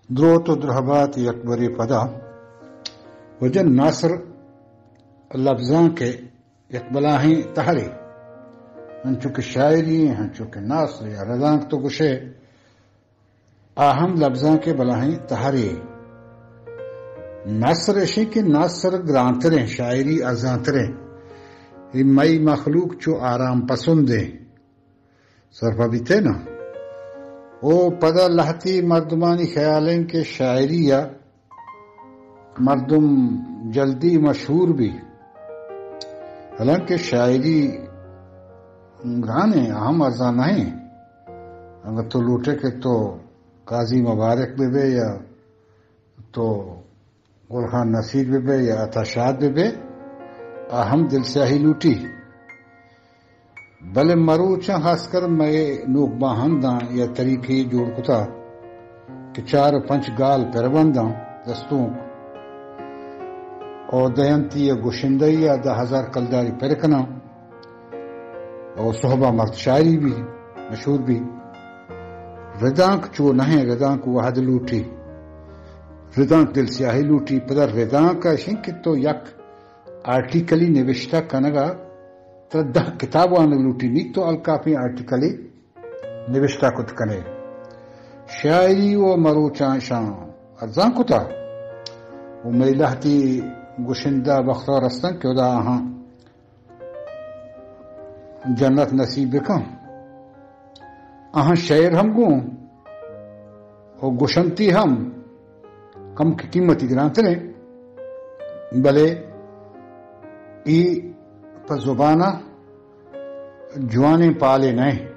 دروت و درہبات یک برے پدا۔ وجہ نثر لبزانک ءِ یک بلاہیں تہرے، انچو کہ شاعری، انچو کہ نثر یا رزانک تو گوشے، آ ہم لبزانک ءِ بلاہیں تہرے۔ نثر اشیں کہ نثر گرانتریں، شاعری ارزانتریں۔ اے مئی مخلوق چو آرام پسندیں۔ سرپا بیتے نا۔ او پدا لہتی مردمانی خیال ہیں کہ شاعری یا مردم جلدی مشہور بی، حالانکہ شاعری گرانے، اہم ارزان نہیں۔ اگر تو لوٹے کہ تو قاضی مبارک بہ بے یا تو گل خان نصیر بہ بے یا عطا شاد بہ بے، آ ہم دل سیاہی لوٹی۔ بلے مروچاں خاص کر مئے نوک باہنداں یا طریقے جوڑ کتا کہ چار و پنچ گال پر بنداں دستونک، او دینتی یا گشندہ یا دہ ہزار کلداری پر کناں، او صحبہ مرد شاعری بی، مشہور بی۔ ردانک چو نہیں، ردانک وہد لوٹی، ردانک دل سیاہی لوٹی۔ پدا ردانک اشیں کہ تو یک آرٹیکلی نوشتہ کنگا ترا دہ کتاب وانگ لوٹی، نی تو الکاپیں آرٹیکلی نوشتہ کت کنے۔ شاعری و مروچاں شان ارزان کتا و مئے لہتی گشندہ بختور ہستن کہ خدا آہاں جنت نصیب بکن۔ آہاں شعر ہم گوں و گشنتی ہم کم کی قیمتی گرانتریں، بلے ای پہ زبانہ جوانیں پالے نئے۔